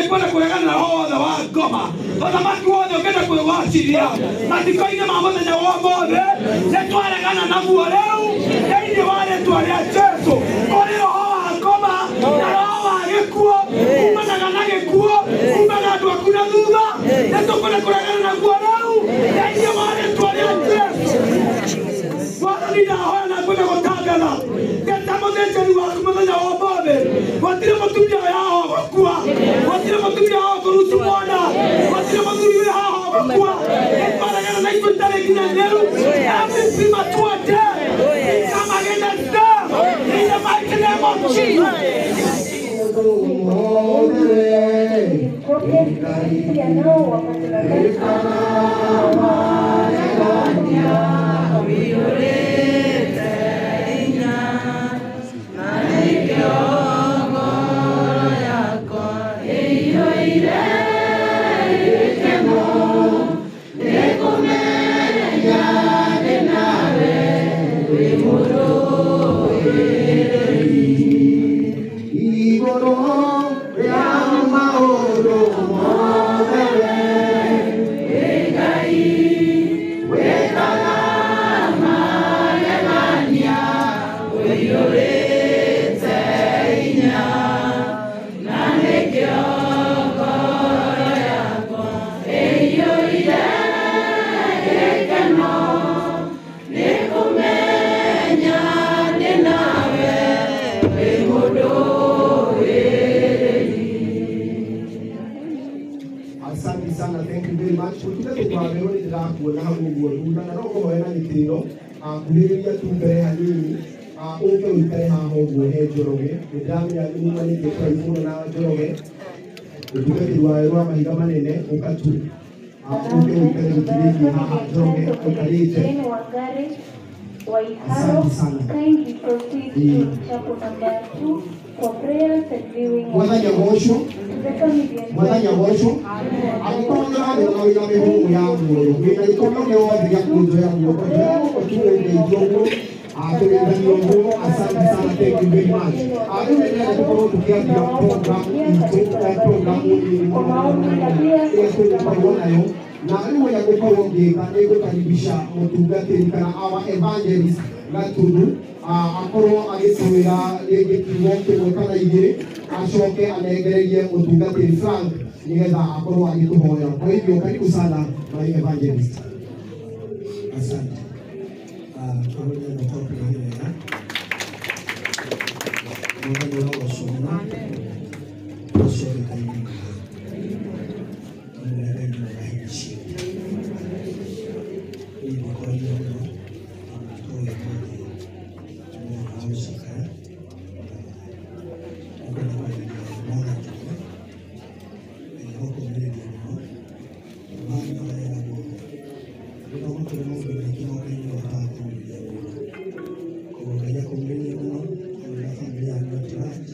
Nĩngwenda kũregana na roho wothe wa ngoma, ũthamaki wothe ũngĩenda kwĩgwatithia mathiko-inĩ ma mũthenya wa ũmũthĩ, nĩtwaregana naguo rĩu thĩinĩ wa rĩtwa rĩa Jesũ. Kũrĩ roho wa ngoma na roho wa gĩkuũ umanaga na gĩkuũ, umaga andũ aku na thutha, nĩtũkwenda kũregana naguo rĩu thĩinĩ wa rĩtwa rĩa Jesũ. Mwathani, ndahoya na ngwenda gũtangatha ndeta mũthĩnjĩri waku mũthenya wa ũmũthĩ, gũtirĩ mũtumia wĩ haha ũgũkua, gũtirĩ mũtumia haha ũkũrutu mwana, gũtirĩ mũthuri wĩ haha ũgũkua. Nĩtwaregana na ithuĩ itarĩ nginyanĩru. Every premature death, we come against them in the mighty name of Jesus. Pia nao wapate nafasi. Asante sana, thank you very much. Ũtungata wa werũ nĩ ndĩrakuona hau ũguo thutha na no ngũhoe na gĩtĩo kuhĩrĩria tu mbere hanini, ũke ũikare haha ũguo he Njoroge. Nĩ ndĩramenya nĩ mumanĩte kũraihu mũno na Njoroge. Ũtungatĩri wa werũ wa mahiga manene, ũka tu ũke ũikare gĩtĩ gĩkĩ haha Njoroge ũikarĩte. Jane Wangari Waiharo, Asante sana. kindly proceed to chapel number 2 for prayers and viewing of Mwathani agocwo. to the family and Mwathani agocwo. Angĩkorwo nĩ ũrathĩna wĩna mĩhũmũ ya muoyo, wĩna gĩkombe gĩothe gĩa kũnjoya guoko, njoya guoko tu ũndeithie ũguo, tũgeithanie ũguo. Asante sana, thank you very much. Rĩu nĩ ndĩrenda tũkorwo tũkĩambia program itũ, program nini kwa mũno maombi na pia ĩrĩa tũgũkorwo nayo, na rĩu ũrĩa ngũkorwo ngĩka nĩ ngũkaribisha mũtungatĩri kana our evangelist Gatundu, akorwo agĩtwĩra rĩngĩ kiugo kĩmwe kana igĩrĩ, acoke anengererie mũtungatĩri Frank nĩgetha akorwo agĩtũhoya. Kwa hivyo karibu sana my evangelist. Asante. Pamoja na kwa kuendelea. Mwathani ũrogocwo mũno. Ũcio nĩ Ngai mwega. Nĩ Ngai mwega hĩndĩ ciothe. Niĩ nĩngorire mũno na mũtugo ũyũ ũmũthĩ nĩ wa gũcakaya. Na nĩngwenda kwarĩria Mwathani mũno. Na gũkũmĩrĩria mũno. Mwathani areragwo gĩthomo kĩrĩ maũndũ maingĩ moka-inĩ ũhotaga kũmĩrĩria mũno. Koguo Ngai akũmĩrĩrie mũno hamwe na bamĩrĩ yanyu entourage.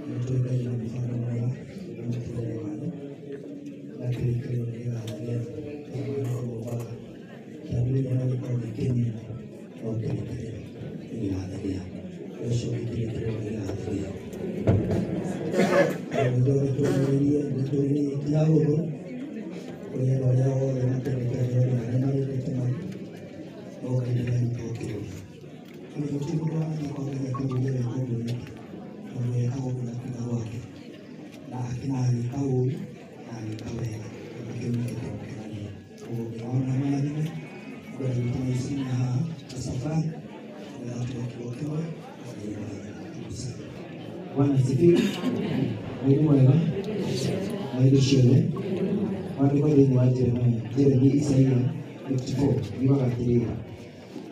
Nĩ tũĩ Ngai na mũbango mwega na mũtũrĩre wanyu. Na kĩrĩkĩrĩro nĩ gĩgathagĩra tondũ nĩ kĩambĩrĩria no gĩkorwo gĩ kĩnini, no kĩrĩkĩrĩro nĩ gĩgathagĩra. Ũcio ũngĩ kĩrĩkĩrĩro nĩ gĩgathagĩra. Nĩguo gĩtũmĩrĩrie mĩtũrĩre ti hahũthũ kũrĩ andũ arĩa othe matendete Njoroge na arĩa marendete Ngai, no Ngai nĩararutwo kĩũria. Tondũ gũtirĩ mũndũ wanathiĩ kwa Ngai akĩmũria weka ũguo nĩkĩ, tondũ ekaga ũguo na kuuga gwake, na agĩka ũũru na agĩka wega, tondũ kĩu nĩkĩo kĩmũkenagia. Koguo Ngai wao nĩamũrathime. Ngwenda gwĩta my senior haha, Pastor Frank, nĩgetha atũhe kiugo kĩmwe na Ngai amũrathime. Karibu sana. Bwana asifiwe. Ngai nĩ mwega na hĩndĩ ciothe. Maandĩko thĩinĩ wa Jeremia, Jeremia Isaia 54 yugaga atĩrĩrĩ,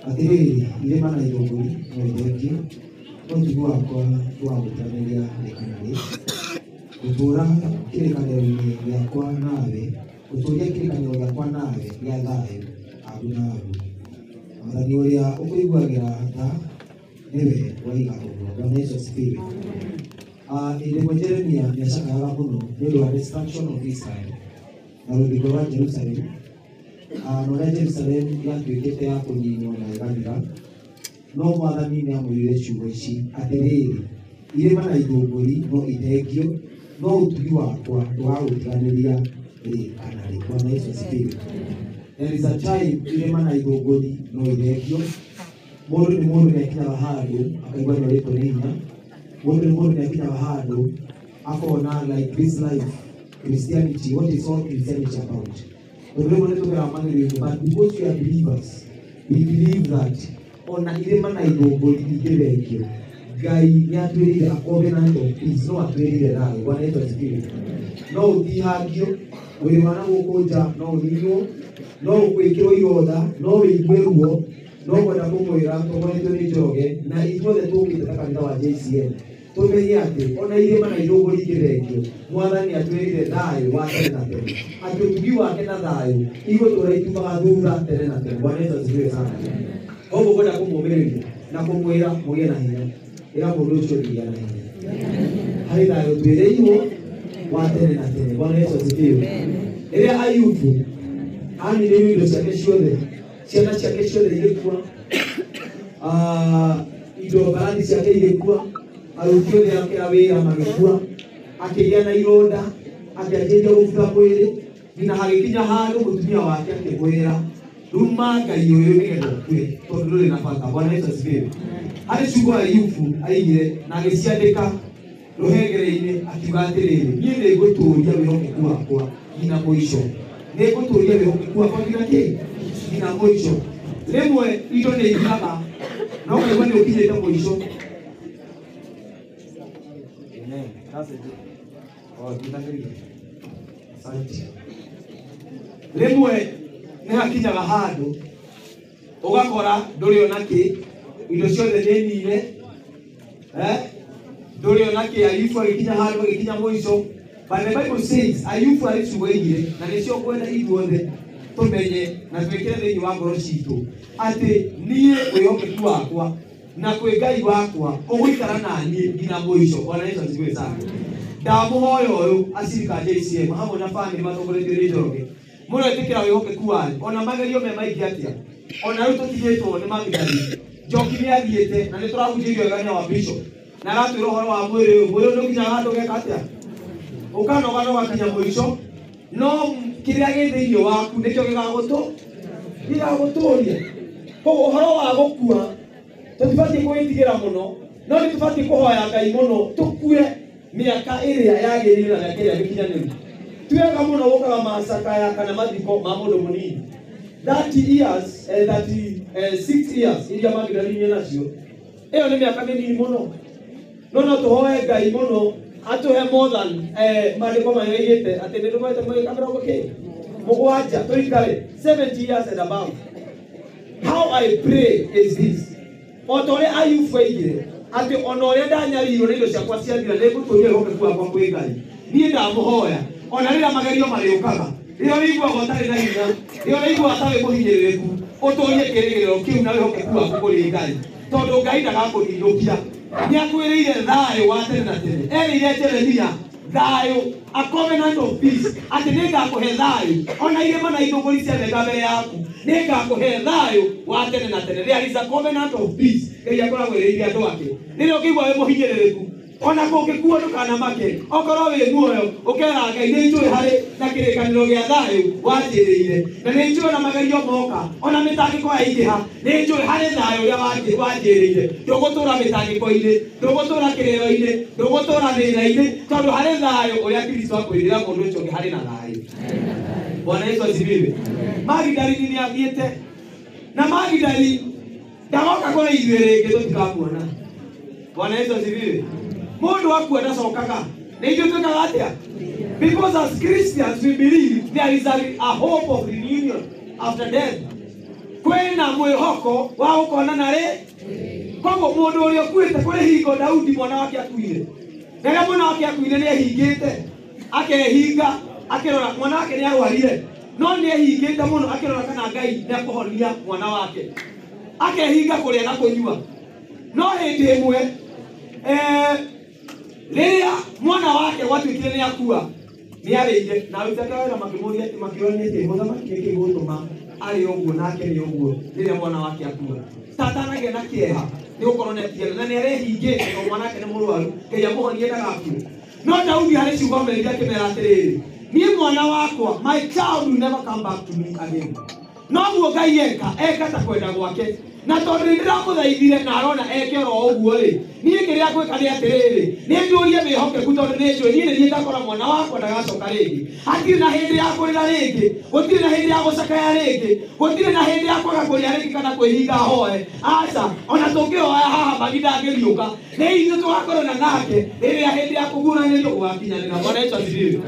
atĩrĩrĩ, irĩma na ithũngũri no ithengio, no ũtugi wakwa ndũgagũtiganĩria rĩ kana rĩ. Ngũtũũra kĩrĩkanĩro-inĩ gĩakwa nawe, ngũtũũria kĩrĩkanĩro gĩakwa nawe gĩa thayũ agu na agu. Mwathani ũrĩa ũkũiguagĩra tha nĩwe waiga ũguo. Bwana Yesu asifiwe. Hĩndĩ ĩmwe Jeremia nĩacakayaga mũno nĩ ũndũ wa destruction of Israel na rũthingo rwa Jerusalem, na ũrĩa Jerusalem yatuĩkĩte ya kũninwo na ĩgathira. No Mwathani nĩamwĩrire ciugo ici, atĩrĩrĩ, irĩma na ithũngũri no ithengio, No ũtugi wakwa ndũgagũtiganĩria rĩ kana rĩ. Bwana Yesu asifiwe. There is a time irĩma na ithũngũri no ithengio. Mũndũ nĩ mũndũ nĩakinyaga handũ akaigua nĩorĩtwo nĩ hinya. Mũndũ nĩ mũndũ nĩakinyaga handũ akona like this life, Christianity, what is all Christianity about? Tondũ rĩmwe nĩtũgeraga magerio-inĩ, but because we are believers, we believe that ona irĩma na ithũngũri ingĩthengio, Ngai nĩatwĩrĩire a covenant of peace, no atwĩrĩire thayũ. Bwana Yesu asifiwe. No ũtihangio, wĩrĩ wa na gũkũ nja no ũninwo, no ũgwĩkĩrwo ironda, no wĩigue ruo, no ngwenda kũmwĩra tũkoretwo nĩ Njoroge na ithuothe tũkĩte ta kanitha wa JCM tũmenye atĩ ona irĩma na ithũngũri ingĩthengio, Mwathani atwĩrĩire thayũ wa tene na tene, atĩ ũtugi wake na thayũ igũtũũra itumaga thutha tene na tene. Bwana Yesu asifiwe sana. Koguo ngwenda kũmũmĩrĩria na kũmwĩra mũgĩe na hinya. Ĩra mũndũ ũcio ũngĩ na hinya. Harĩ thayũ twĩrĩirwo wa tene na tene. Bwana Yesu asifiwe. Rĩrĩa Ayubu aninĩirwo indo ciake ciothe, ciana ciake ciothe igĩkua, indo mbarathi ciake igĩkua, aruti othe ake a wĩra magĩkua, akĩgĩa na ironda, akĩanjĩrĩria gũbutha mwĩrĩ, nginya hagĩkinya handũ mũtumia wake akĩmwĩra, ruma Ngai ũyũ nĩgetha ũkue tondũ ndũrĩ na bata. Bwana Yesu asifiwe. Harĩ ciugo Ayubu aigire na agĩciandĩka rũhengere-inĩ akiuga atĩrĩrĩ, niĩ nĩngũtũũria wĩhokeku wakwa nginya mũico. Nĩngũtũũria wĩhokeku wakwa nginya kĩ? Nginya mũico. Rĩmwe indo nĩ ithiraga no ũkaigua nĩ ũkinyĩte mũico. Amen. That's it. Oh, asante. Rĩmwe nĩ hakinyaga handũ ũgakora ndũrĩ ona kĩ, indo ciothe nĩ nine, ndũrĩ ona kĩ. Ayubu agĩkinya handũ agĩkinya mũico. But the Bible says Ayubu arĩ ciugo igĩrĩ na nĩcio ngwenda ithuothe tũmenye na twĩkĩre thĩinĩ wa ngoro citũ atĩ niĩ wĩhokeku wakwa na kwĩ Ngai wakwa ũgũikara na niĩ nginya mũico. Bwana Yesu asifiwe sana. Ndamũhoya ũyũ acirika a JCM hamwe na bamĩrĩ matongoretio nĩ Njoroge, mũretĩkĩra wĩhokeku wanyu ona magerio me maingĩ atĩa, ona rĩu tũtigĩtwo nĩ Magdalene. Njoki nĩ athiĩte na nĩ tũrahunjĩirio wega wa bishop na aratwĩra ũhoro wa mwĩrĩ ũyũ. Mwĩrĩ ũyũ nĩ ũkinyaga handũ ũgeka atĩa? Ũkanoga na ũgakinya mũico, no kĩrĩa gĩ thĩinĩ waku nĩkĩo gĩgagũtũria. Koguo ũhoro wa gũkua tũtibatiĩ kwĩtigĩra mũno, no nĩ tũbatiĩ kũhoya Ngai mũno tũkue mĩaka ĩrĩa yagĩrĩire na mĩaka ĩrĩa mĩkinyanĩru. Ti wega mũno gũkaga macakaya kana mathiko ma mũndũ mũnini. 30 years, 36 years iria Magdalene nacio, ĩyo nĩ mĩaka mĩnini mũno. No no tũhoe Ngai mũno atũhe more than maandĩko marĩa oigĩte atĩ nĩ tũkoretwo mĩaka mĩrongo kĩ mũgwanja tũikare 70 years and above. How I pray is this: o ta ũrĩa Ayubu aigire atĩ ona ũrĩa ndanyarirwo nĩ indo ciakwa ciathira, nĩngũtũũria wĩhokeku wakwa kwĩ Ngai. Niĩ ndamũhoya ona rĩrĩa magerio marĩũkaga, rĩrĩa ũrĩiguaga ũtarĩ na hinya, rĩrĩa ũrĩiguaga ta wĩ mũhinyĩrĩrĩku, ũtũũrie kĩĩrĩgĩrĩro kĩu na wĩhokeku waku kũrĩ Ngai, tondũ Ngai ndagakũninũkia. Nĩakwĩrĩire thayũ wa tene na tene. Erĩire Jeremia thayũ, a covenant of peace, atĩ nĩngakũhe thayũ ona irĩma na ithũngũri ciathenga mbere yaku, nĩngakũhe thayũ wa tene na tene. There is a covenant of peace Ngai akoragwo ĩrĩire andũ ake. Rĩrĩa ũngĩigua wĩ mũhinyĩrĩrĩku, ona kũngĩkua ndũkanamake, okorwo wĩ muoyo ũkera Ngai nĩ njũĩ harĩ na kĩrĩkanĩro gĩa thayũ wanjĩrĩire, na nĩ njũĩ ona magerio moka, ona mĩtangĩko yaingĩha, nĩ njũĩ harĩ thayũ ũrĩa wanjĩrĩire. Ndũgũtũra mĩtangĩko-inĩ, ndũgũtũra kĩrĩro-inĩ, ndũgũtũra thĩna-inĩ, tondũ harĩ thayũ ũrĩa Kristo akwĩrĩra mũndũ ũcio ũngĩ, harĩ na thayũ. Bwana Yesu asifiwe. Magdalene nĩ athiĩte na Magdalene ndagoka kũrĩ ithuĩ rĩngĩ tũtikamuona. Bwana Yesu asifiwe. Mũndũ akua ndacokaga. Nĩ ithuĩ twĩkaga atĩa? Because as Christians we believe there is a hope of reunion after death. Kwĩna mwĩhoko wa gũkonana rĩ. Koguo mũndũ ũrĩa ũkuĩte kũrĩ hingo Daudi mwana wake akuire. Rĩrĩa mwana wake akuire nĩ ehingĩte, akehinga, akĩrora mwana wake nĩ arwarire, no nĩ ehingĩte mũno akĩrora kana Ngai nĩ akũhonia mwana wake. Akehinga kũrĩa na kũnyua. No hĩndĩ ĩmwe rĩrĩa mwana wake gwatuĩkire nĩ akua, nĩ arĩire na aruti ake a wĩra makĩmũria atĩ makĩũrania atĩ mũthamaki nĩkĩ gĩgũtũma arĩ ũguo nake nĩ ũguo rĩrĩa mwana wake akua. Tatanagĩa na kĩeha nĩ gũkorwo nĩ atigana na nĩ arehingĩte tondũ mwana wake nĩ mũrwaru, Ngai amũhonie ndagakue. No Daudi harĩ ciugo merire akĩmera atĩrĩrĩ, niĩ mwana wakwa, my child will never come back to me again. Noguo Ngai eka eka ta kwenda gwake, na tondũ nĩ ndĩramũthaithire na arona eke oro ũguo rĩ, niĩ kĩrĩa ngwĩka nĩ atĩrĩrĩ, nĩ ndũrie wĩhokeku tondũ nĩ njũĩ niĩ nĩ niĩ ngakora mwana wakwa ndagacoka rĩngĩ. Hatirĩ na hĩndĩ ya kũrĩra rĩngĩ, gũtirĩ na hĩndĩ ya gũcakaya rĩngĩ, gũtirĩ na hĩndĩ ya kwaga kũrĩa rĩngĩ kana kwĩhinga hoe. Aca, ona tũngĩhoya haha magi ndangĩriũka, nĩ ithuĩ tũgakorana nake rĩrĩa hĩndĩ ya kũguũranĩrio gũgakinyanĩra. Bwana Yesu asifiwe.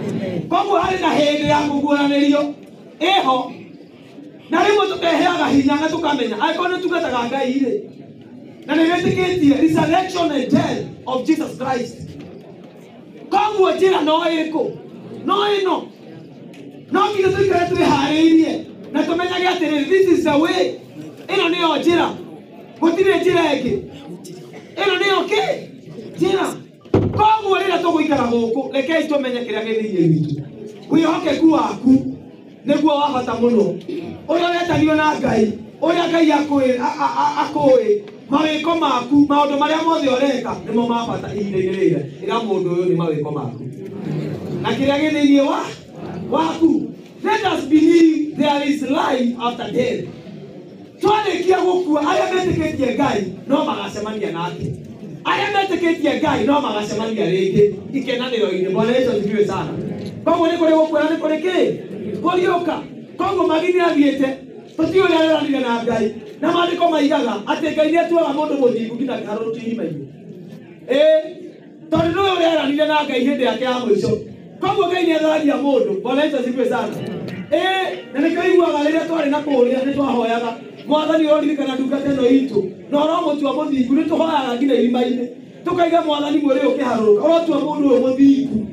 Koguo harĩ na hĩndĩ ya kũguũranĩrio ĩho, na rĩmwe tũkeheaga hinya na tũkamenya angĩkorwo nĩ tungataga Ngai rĩ, na nĩ wĩtĩkĩtie resurrection and death of Jesus Christ, koguo njĩra no ĩrĩkũ? No ĩno. No nginya tũikare twĩharĩirie na tũmenyage atĩrĩrĩ, this is the way, ĩno nĩyo njĩra, gũtirĩ njĩra ĩngĩ, ĩno nĩyo kĩ njĩra. Koguo rĩrĩa tũgũikara gũkũ, rekei tũmenye kĩrĩa gĩ thĩinĩ witũ. Wĩhokeku waku nĩguo wa bata mũno, ũrĩa wetanio na Ngai, ũrĩa Ngai akũĩ, mawĩko maku, maũndũ marĩa mothe ũreka nĩmo ma bata ihinda-inĩ rĩrĩa. Ĩra mũndũ ũyũ nĩ mawĩko maku na kĩrĩa gĩ thĩinĩ wa waku. Let us believe there is life after death. Twarĩkia gũkua, arĩa metĩkĩtie Ngai no magacemania nake, arĩa metĩkĩtie Ngai no magacemania rĩngĩ ikenanĩro-inĩ. Bwana Yesu asifiwe sana. Koguo nĩ kũrĩ gũkua na nĩ kũrĩ kĩ kũriũka. Koguo magi nĩ athiĩte, tũtiũĩ ũrĩa areranire na Ngai, na maandĩko maigaga atĩ Ngai nĩ atuaga mũndũ mũthingu nginya kĩharũrũkio irima-inĩ. Tondũ nĩwe ũrĩa eranire na Ngai hĩndĩ yake ya mũico. Koguo Ngai nĩ atharagia mũndũ. Bwana Yesu asifiwe sana. Na nĩkĩo iguaga rĩrĩa twarĩ na kũrĩa nĩ twahoyaga Mwathani ũroririkana ndungata ĩno itũ na ũromũtua mũthingu. Nĩ tũhoyaga nginya irima-inĩ tũkaiga Mwathani mwĩrĩ ũyũ ũkĩharũrũka, ũrotua mũndũ ũyũ mũthingu.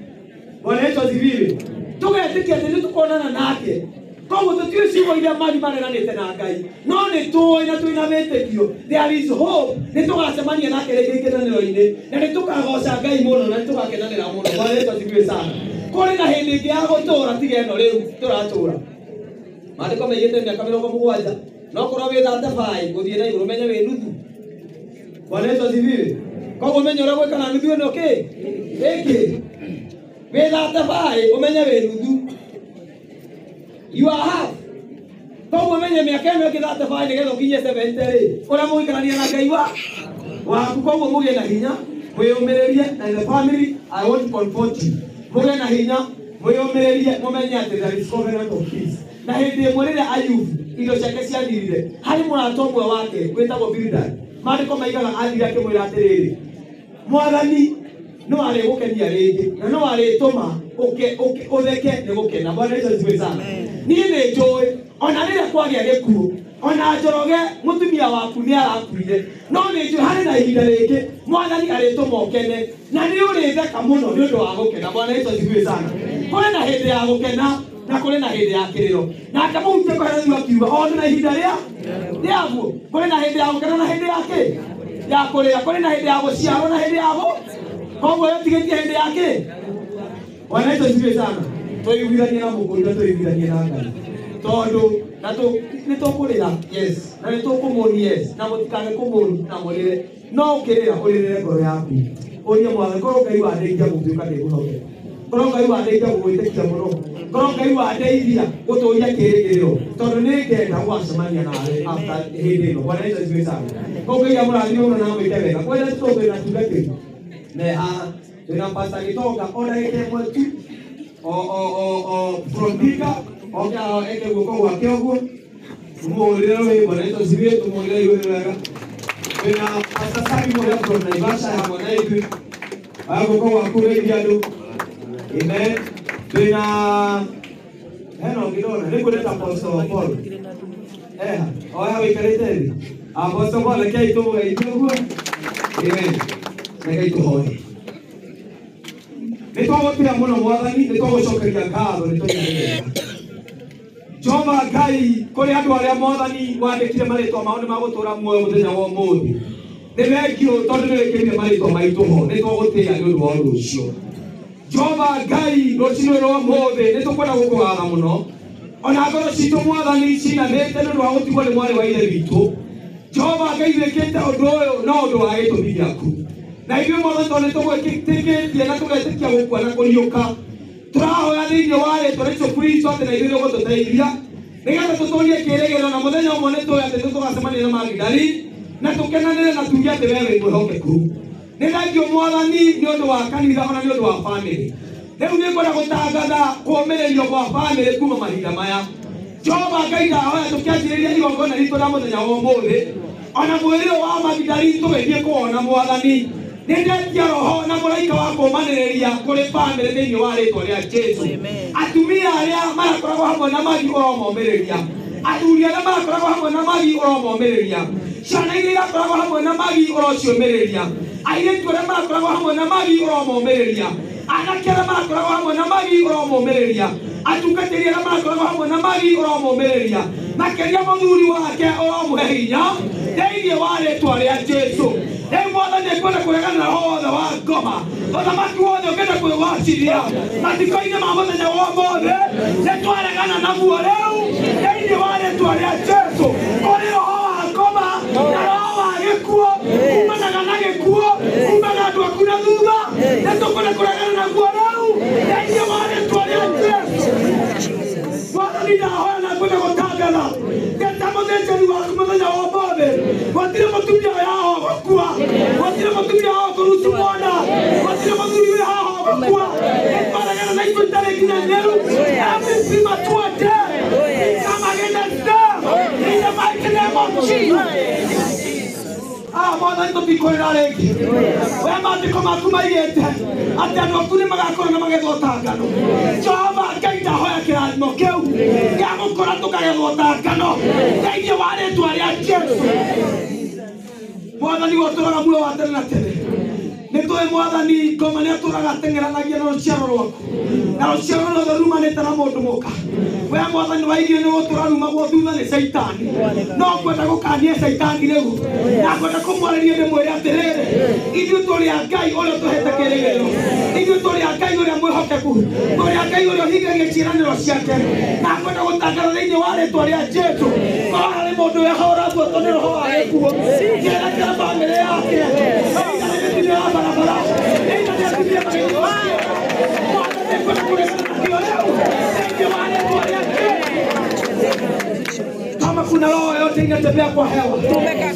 Bwana Yesu asifiwe. Tũgetĩkia atĩ nĩ tũkonana nake. Koguo tũtiũĩ ciugo iria mari mareranĩte na Ngai, no nĩ tũĩ na twĩna wĩtĩkio there is hope, nĩ tũgacemania nake rĩngĩ ikenanĩro-inĩ na nĩ tũkagoca Ngai mũno na nĩ tũgakenanĩra mũno. Bwana Yesu asifiwe sana. Kũrĩ na hĩndĩ ĩngĩ ya gũtũũra tiga ĩno rĩu tũratũũra. Maandĩko maigĩte mĩaka 70, no korwo wĩ 35 gũthiĩ na igũrũ menye wĩ nuthu. Bwana Yesu asifiwe. Koguo menye ũrĩa gwĩka na nuthu ĩno kĩ ĩkĩ wĩ 35 ũmenye wĩ nuthu, you are half. Koguo menye mĩaka ĩno ĩngĩ 35 nĩgetha ũkinye 70 rĩ, ũrĩa mũgũikarania na Ngai waku. Koguo mũgĩe na hinya, mwĩyũmĩrĩrie, na the family I want to comfort you. Mũgĩe na hinya, mwĩyũmĩrĩrie, mũmenye atĩ there is covenant of peace. Na hĩndĩ ĩmwe rĩrĩa Ayubu indo ciake ciathirire, harĩ mũrata ũmwe wake wĩtagwo Bildad, maandĩko maigaga athire akĩmwĩra atĩrĩrĩ, Mwathani no arĩgũkenia rĩngĩ na no arĩtũma ũtheke nĩ gũkena. Bwana Yesu asifiwe sana. Niĩ nĩ njũĩ ona rĩrĩa kwagĩa gĩkuũ, ona Njoroge mũtumia waku nĩ arakuire, no nĩ njũĩ harĩ na ihinda rĩngĩ Mwathani arĩtũma ũkene na nĩ ũrĩtheka mũno nĩ ũndũ wa gũkena. Bwana Yesu asifiwe sana. Kũrĩ na hĩndĩ ya gũkena na kũrĩ na hĩndĩ ya kĩrĩro. Nake mũhunjia kũheranirwo akiuga o na ihinda rĩa rĩaguo, kũrĩ na hĩndĩ ya gũkena na hĩndĩ ya kĩ ya kũrĩra, kũrĩ na hĩndĩ ya gũciarwo na hĩndĩ ya gũ. Koguo ĩtigĩtie hĩndĩ ya kĩ. Bwana Yesu asifiwe sana. Tũiguithanie na mũkũri na tũiguithanie na Ngai, tondũ na nĩ tũkũrĩra yes, na nĩ tũkũmũni yes, na mũtikage kũmũni na mũrĩre, no ũkĩrĩra ũrĩrĩre ngoro yaku, ũrie Mwathani, korwo Ngai wandeithia gũtuĩka ndĩmũhokete, korwo Ngai wandeithia gũgwĩtĩkia mũno, korwo Ngai wandeithia gũtũria kĩĩrĩgĩrĩro, tondũ nĩ ngenda gũgacemania nawe after hĩndĩ ĩno. Bwana Yesu asifiwe sana. Koguo Ngai amũrathime mũno na amwĩke wega. Kwenda tũtũ twĩna tungatĩri me haha, twĩna Pastor Gĩtonga o ndagĩka ĩmwe tu o from Thika, oke eke guoko gwake ũguo, tũmũhũrĩre rwĩmbo. Bwana Yesu asifiwe, tũmũhũrĩre igũrũ wega. Twĩna Pastor Sami Mũrĩa from Naivasha hamwe na ithuĩ, oya guoko gwaku geithia andũ. Amen. Twĩna hena ũngĩ ndona nĩ kuoneta Apostle Paul eha, oya wĩikarĩte thĩ. Apostle Paul, rekei tũmũgeithie ũguo. Amen. Rekei tũhoe. Nĩ twagũtĩa mũno Mwathani, nĩ twagũcokeria ngatho, nĩ twaigua Jehova Ngai kũrĩ andũ arĩa Mwathani wandĩkire marĩtwa mao nĩ magũtũũra muoyo mũthenya wa ũmũthĩ. Nĩ thengiũ tondũ nĩ wĩkĩrire marĩtwa maitũ ho, nĩ twagũtĩa nĩ ũndũ wa ũndũ ũcio. Jehova Ngai rũcinĩ rwa ũmũthĩ nĩ tũkwenda gũkũgatha mũno, ona ngoro citũ Mwathani cinamĩte nĩ ũndũ wa gũtigwo nĩ mwarĩ wa ithe witũ. Jehova Ngai wĩkĩte ũndũ ũyũ no ũndũ wa gĩtũmi gĩaku. Na ithuĩ mwathani tondũ nĩtũgwĩtĩkĩtie na tũgetĩkia gũkua na kũriũka, tũrahoya thĩinĩ wa rĩtwa rĩa Jesũ Kristo atĩ na ithuĩ nĩũgũtũteithia nĩgetha tũtũrie kĩĩrĩgĩrĩro na mũthenya ũmwe nĩtũĩ atĩ nĩtũgacemania na Magdalene na tũkenanĩre na tuge atĩ we wĩ mwĩhokeku. Nĩ thengio mwathani nĩ ũndũ wa kanitha ona nĩ ũndũ wa bamĩrĩ. Rĩu nĩngwenda gũtangatha kũũmĩrĩrio gwa bamĩrĩ kuma mahinda maya. Jehova Ngai ndahoya tũkĩanjĩrĩria igongona ritũ rĩa mũthenya wa ũmũthĩ, ona mwĩrĩ ũyũ wa Magdalene tũgĩthiĩ kũwona mwathani. Nĩndetia roho na mũraika wa kũũmanĩrĩria kũrĩ bamĩrĩ thĩinĩ wa rĩtwa rĩa Jesũ. Atumia arĩa marakoragwo hamwe na Magi ũromomĩrĩria, athuri arĩa marakoragwo hamwe na Magi ũromomĩrĩria, ciana iria irakoragwo hamwe na Magi ũrociũmĩrĩria, airĩtu arĩa marakoragwo hamwe na Magi ũromomĩrĩria, anake arĩa marakoragwo hamwe na Magi ũromomĩrĩria, atungatĩri arĩa marakoragwo hamwe na Magi ũromomĩrĩria, makĩria mũthuri wake ũromũhe hinya thĩinĩ wa rĩtwa rĩa Jesũ. Rĩu mwathani nĩngwenda kũregana na roho wothe wa ngoma, ũthamaki wothe ũngĩenda kwĩgwacithia mathiko-inĩ ma mũthenya wa ũmũthĩ, nĩtwaregana naguo rĩu thĩinĩ wa rĩtwa rĩa Jesũ. Kũrĩ roho wa ngoma na roho wa gĩkuũ kumanaga na gĩkuũ, kumaga andũ aku na thutha, nĩtũkwenda kũregana naguo rĩu thĩinĩ wa rĩtwa rĩa Jesũ. Mwathani ndahoya na ngwenda gũtangatha ndeta mũthĩnjĩri waku mũthenya wa ũmũthĩ, gũtirĩ mũtumia wĩ haha ũgũkua, gũtirĩ mũtumia haha ũkũruci mwana, gũtirĩ mũthuri wĩ haha ũgũkua. Nĩtwaregana na ithuĩ itarĩ nginyanĩru. Every premature death, we come against them in the mighty name of Jesus. Mwathani tũtikũrĩra rĩngĩ. We maandĩko maku maigĩte atĩ andũ aku nĩmagakũra na magethwo ta ngano. Jehova Ngai ndahoya kĩrathimo kĩu gĩa gũkũra tũkagethwo ta ngano thĩinĩ wa rĩtwa rĩa Jesũ. Mwathani gũtũraga muoyo wa tene na tene. Nĩtũĩ mwathani ngoma nĩatũraga ateng'eranagia na rũciaro rwaku, na rũciaro ruothe rumanĩte na mũndũ mũka. We mwathani waigire nĩgũtũra rumagwo thutha nĩ caitani, no ngwenda gũkania caitani rĩu na ngwenda kũmwarĩria ndĩmwĩre atĩrĩrĩ, ithuĩ tũrĩ a Ngai ũrĩa ũtũhete kĩĩrĩgĩrĩro, ithuĩ tũrĩ a Ngai ũrĩa mwĩhokeku, tũrĩ a Ngai ũrĩa ũhingagia ciĩranĩro ciake. Na ngwenda gũtangatha thĩinĩ wa rĩtwa rĩa Jesũ, korwo harĩ mũndũ wehora guoto nĩ roho wa gĩkuũ, kĩerekera bamĩrĩ yake, either nĩ mĩtino ya barabara, either nĩ atumia magĩthiĩ mwathani nĩngwenda kũregana nakĩo rĩu thĩinĩ wa rĩtwa rĩa Jesũ. Kama kuna roho yote inatembea kwa hewa,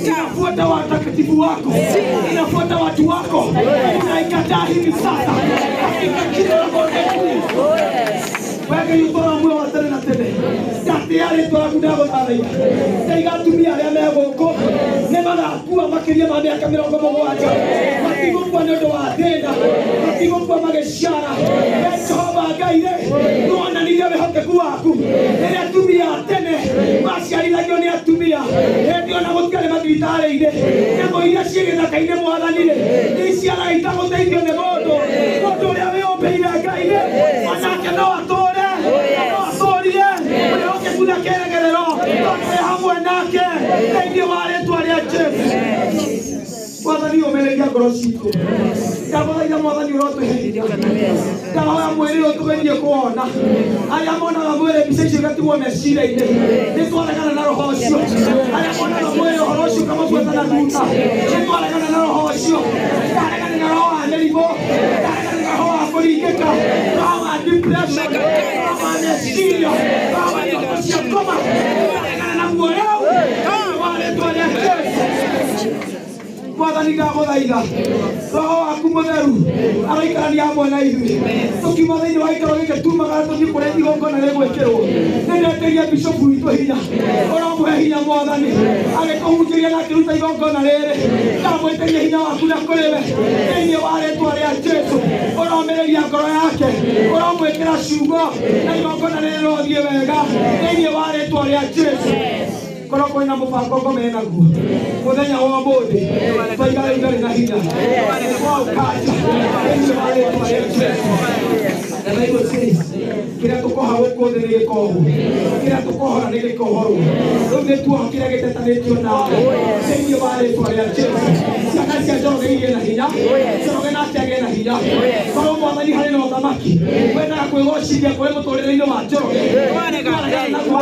inafuata watakatifu wako, inafuata watu wako, tunaikataa hivi sasa katika jina la Bwana Yesu. Wege yutora muoyo wa tene na tene, ndatia rĩtwa rĩaku ndagũthathaia, ndaiga atumia arĩa me gũkũ nĩmagakua makĩria ma mĩaka 70, matigũkua nĩ ũndũ wa thĩna, matigũkua magĩciara. We Jehova Ngai rĩ, nĩwonanirie wĩhokeku waku rĩrĩa atumia a tene maciarithagio nĩ atumia, hĩndĩ ĩyo na gũtiarĩ mathibitarĩ-inĩ, nyamũ iria ciĩ gĩthaka-inĩ mwathani rĩ, nĩiciaraga itagũteithio nĩ mũndũ. Mũndũ ũrĩa wĩyũmbĩire Ngai rĩ, onake no atũre, no atũrie mwĩhokeku na kĩĩrĩgĩrĩro, tondũ wĩ hamwe nake thĩinĩ wa rĩtwa rĩa Jesũ. Mwathani ũmĩrĩria ngoro citũ, ndagũthaitha mwathani ũrotũhe hinya, ndahoya mwĩrĩ ũyũ tũgerie kũwona. Arĩa monaga mwĩrĩ mbica icio igatigwo meciria-inĩ, nĩtwaregana na roho ũcio. Arĩa monaga mwĩrĩ ũhoro ũcio ũkamabuata na thutha, nĩtwaregana na roho ũcio. Ndaregana na roho wa mĩrimũ, ndaregana na roho wa kũringĩka, roho wa depression, roho wa meciria, roho wa ndoto cia ngoma, ndaregana naguo rĩu thĩinĩ wa rĩtwa rĩa Jesũ. Mwathani ndagũthaitha roho waku mũtheru aroikarania hamwe na ithuĩ tũkiuma thĩinĩ wa gĩikaro gĩkĩ tumagara tũthiĩ kũrĩa igongona rĩgwĩkĩrwo. Nĩndetĩria bishopu witũ hinya, ũramũhe hinya mwathani agĩkũhunjĩria na akĩruta igongona rĩrĩ. Ndamwĩtĩria hinya waku na kũrĩ we thĩinĩ wa rĩtwa rĩa Jesũ. Ũromĩrĩria ngoro yake, ũramwĩkĩra ciugo na igongona rĩrĩ rĩrothiĩ wega thĩinĩ wa rĩtwa rĩa Jesũ. Korwo kwĩna mũbango ngoma naguo mũthenya wa ũmũthĩ, twaiga rĩu ndarĩ na hinya waũkanja thĩinĩ wa rĩtwa rĩa Jesũ. The Bible says, kĩrĩa tũkoha gũkũ thĩ nĩ gĩkohwo, kĩrĩa tũkohora nĩ gĩkohorwo. Rĩu nĩ tuoha kĩrĩa gĩtetanĩtio nawe thĩinĩ wa rĩtwa rĩa Jesũ. Ciana cia Njoroge igĩe na hinya, Njoroge nake agĩe na hinya. Korwo mwathani harĩ na ũthamaki wendaga kwĩgocithia kũrĩ mũtũrĩre-inĩ wa Njoroge, twaregana naguo.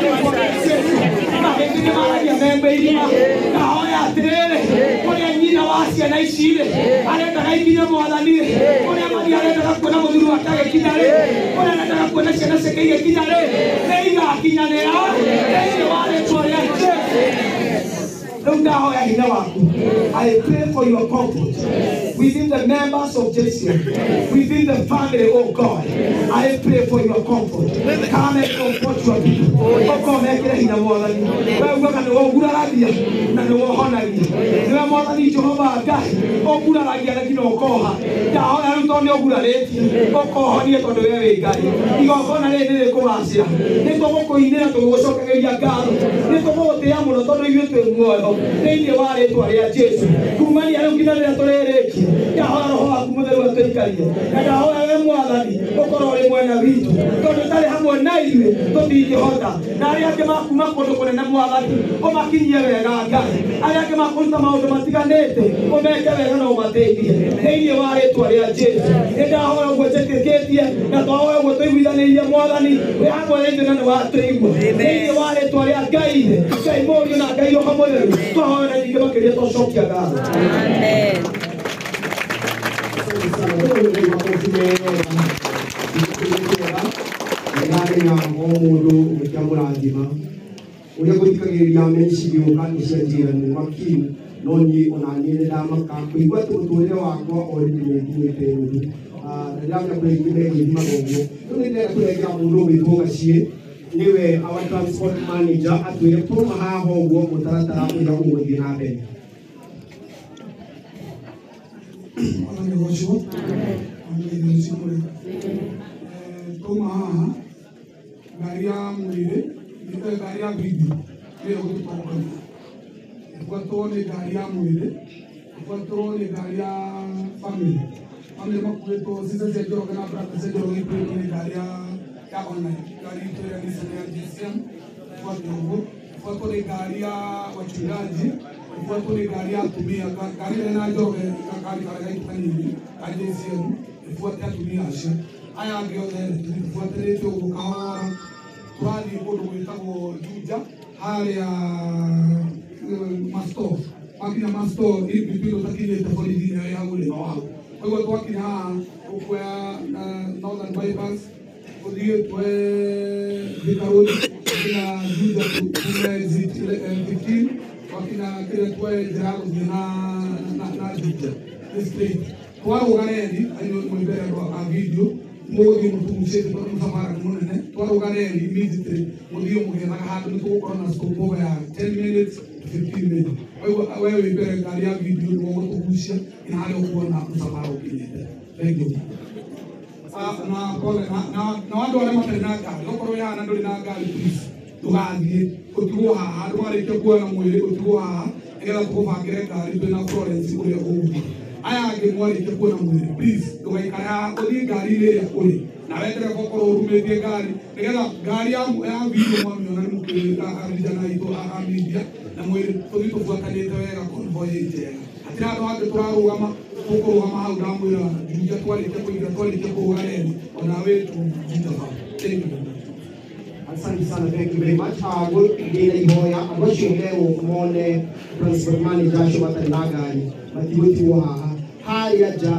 rĩtwa rĩa Jesũ. Mahĩndĩ nĩ maragia membe irima. Ndahoya atĩrĩrĩ, kũrĩa nyina wa ciana ici rĩ arendaga ikinye mwathani rĩ, kũrĩa mathi arendaga kuona mũthuri wake agĩkinya rĩ, kũrĩa arendaga kuona ciana ciake igĩkinya rĩ, nĩ igakinyanĩra thĩinĩ wa rĩtwa rĩa Jesũ. Rĩu ndahoya hinya waku. I pray for your comfort within the members of JCM, within the family, oh God. I pray for your comfort. Come and comfort your people. Oh God, mekĩre hinya mwathani. We ugaga nĩwe ũguraragia na nĩwe ũhonagia. Nĩwe mwathani Jehova Ngai ũguraragia na nginya ũkoha. Ndahoya rĩu tondũ nĩ ũgurarĩtie, ũkohonie tondũ we wĩ Ngai. Igongona rĩrĩ nĩ rĩkũgacĩra. Nĩ tũgũkũinĩra tũgĩgũcokagĩria ngatho. Nĩ tũgũgũtĩĩa mũno tondũ ithuĩ twĩ muoyo thĩinĩ wa rĩtwa rĩa Jesũ. Kumania rĩu nginya rĩrĩa tũrĩrĩkia, ndahoya roho waku mũtheru atũikarie, na ndahoya we mwathani ũkorwo ũrĩ mwena witũ, tondũ ũtarĩ hamwe na ithuĩ tũtingĩhota. Na arĩa angĩ makuma kũndũ kũnene mwathani ũmakinyie wega Ngai, arĩa angĩ makũruta maũndũ matiganĩte ũmeke wega na ũmateithie thĩinĩ wa rĩtwa rĩa Jesũ. Nĩ ndahoya ũguo njĩtĩkĩtie na twahoya ũguo tũiguithanĩirie mwathani, wĩ hamwe na ithuĩ na nĩ watũigua thĩinĩ wa rĩtwa rĩa Ngai Ithe, Ngai Mũriũ na Ngai Roho Mũtheru. Twahoya na nyingĩ makĩria twacokia ngatho. Amen. Asante sana. Tũkũrĩra makofi mega. Nĩndamenya o mũndũ nĩkĩamũrathima. Ũrĩa ngũthikagĩrĩria meci gĩũka nĩ cianjĩra nĩ makiri, no niĩ ona niĩ nĩndamaka kũigua atĩ mũtũrĩre wakwa already nĩnginyĩte nuthu. Na ndĩramenya kũrĩ aingĩ megwĩthimaga ũguo. Rĩu nĩndĩrenda kũrengera mũndũ ũgwĩtwo Gaciĩ, nĩwe our transport manager, atwĩre twauma haha ũguo mũtaratara ũrĩa ũgũthiĩ na mbere. Mwathani agocwo. Mwathani agocwo. Twauma haha ngari ya mwĩrĩ, ngari ya video nĩyo ĩgũtũtongoria. Ĩbuatwo nĩ ngari ya mwĩrĩ, ĩbuatwo nĩ ngari ya family. Family makuĩtwo sister cia Njoroge na brother cia Njoroge ikuĩtwo nĩ ngari ya online, ngari itũ ya Nissan ya GCM, ĩbuatwo ũguo. Ĩbuatwo nĩ ngari ya wachungaji, ĩbuatwo nĩ ngari ya atumia, ngari ĩrĩa na Njoroge ngari karĩa gaitũ kanini ka JCM, ĩbuate atumia acio. Aya angĩ othe tũbuatĩrĩte ũguo kahora. Tũrathiĩ kũndũ gwĩtagwo Juja, harĩa Masto. Twakinya Masto, in between ũtakinyĩte borithi ĩyo ya hau rĩ, no hau. Koguo twakinya haha tũkuoya Northern Bypass, tũthiĩ tuoe Thika Road, twakinya Juja tume exit 15, twakinya kĩrĩa tuoe njĩra ya gũthiĩ na Juja, nĩ straight. Twarũga reri, acio mwĩ mbere andũ a video, mũgũthiĩ mũtumucĩte tondũ mũcamara nĩ mũnene. Twarũga reri immediately mũthiĩ mũgĩethaga handũ, nĩ tũgũkorwo na stop over ya 10 minutes to 15 minutes. Koguo we wĩ mbere ngari ya video nĩwe ũgũtũgucia nginya harĩa ũkuona mũcamara ũkinyĩte. Thank you. Na pole na andũ arĩa matarĩ na ngari, okorwo wĩ haha na ndũrĩ na ngari, please ndũgathiĩ, ũtigwo haha. Andũ marĩkia kuoya mwĩrĩ ũtigwo haha nĩgetha tũgũbangĩre ngari twĩna Florence ũrĩa ũgũthiĩ. Aya angĩ mwarĩkia kuona mwĩrĩ, please ndũgaikare haha, ũthiĩ ngari-inĩ ĩrĩa ũrĩ nawe ndereba ũkorwo ũrumĩtie ngari nĩgetha ngari ya video mwamĩona nĩ mũkĩrĩ vijana aitũ a media na mwĩrĩ tũthiĩ tũbuatanĩte wega convoy njega. Hatirĩ handũ hangĩ tũrarũgama, tũkũrũgama hau ndamwĩra Juja twarĩkia kũingĩra, twarĩkia kũrũga reri ona we tu Juja hau. Thank you. Asante sana, thank you very much. Ngĩra ihoya andũ acio merwo mone transport manager acio matarĩ na ngari matigũtigwo haha harĩa nja,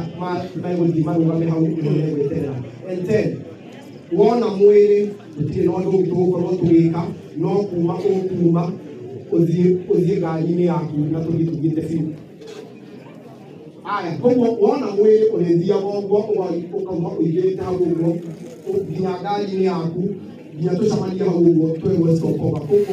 megũthiĩ marũgame hau nĩho megweterera. And then wona mwĩrĩ gũtirĩ na ũndũ ũngĩ tũgũkorwo tũgĩka no kuma ũkuma ũthiĩ ngari-inĩ yaku na tũthiĩ tũthiĩte biũ. Aya, koguo wona mwĩrĩ ũrĩthiaga ũguo ũkauma ũingĩrĩte hau ũguo nginya ngari-inĩ yaku nginya tũcemanie hau ũguo twerwo stop over. Koguo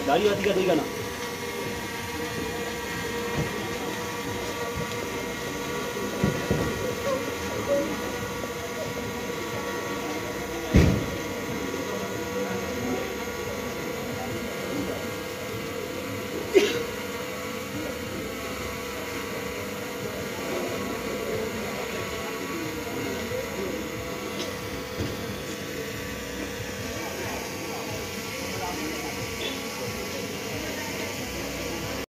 Ngari ĩyo atiga andũ aigana?